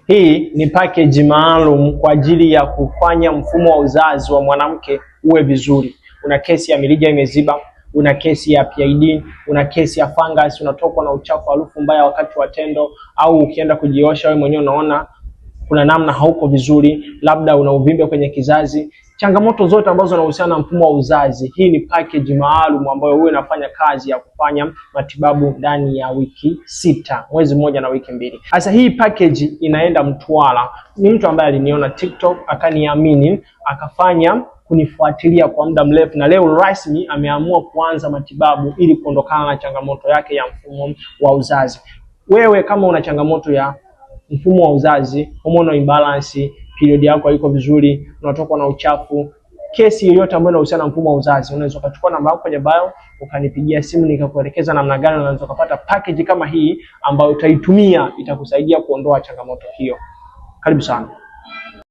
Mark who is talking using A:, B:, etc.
A: Hii ni package maalum kwa ajili ya kufanya mfumo wa uzazi wa mwanamke uwe vizuri. Una kesi ya mirija imeziba, una kesi ya PID, una kesi ya fungus, unatokwa na uchafu, harufu mbaya wakati wa tendo, au ukienda kujiosha wewe mwenyewe unaona kuna namna hauko vizuri, labda una uvimbe kwenye kizazi, changamoto zote ambazo zinahusiana na mfumo wa uzazi. Hii ni package maalum ambayo huwa inafanya kazi ya kufanya matibabu ndani ya wiki 6, mwezi mmoja na wiki 2. Sasa hii package inaenda Mtwara. Ni mtu ambaye aliniona TikTok akaniamini, akafanya kunifuatilia kwa muda mrefu, na leo rasmi ameamua kuanza matibabu ili kuondokana na changamoto yake ya mfumo wa uzazi. Wewe kama una changamoto ya mfumo wa uzazi, hormonal imbalance, period yako haiko vizuri, unatokwa na uchafu, kesi yoyote ambayo inahusiana na mfumo wa uzazi, unaweza ukachukua namba yako kwenye bio ukanipigia simu nikakuelekeza namna gani unaweza kupata package kama hii ambayo utaitumia itakusaidia kuondoa changamoto hiyo. Karibu sana.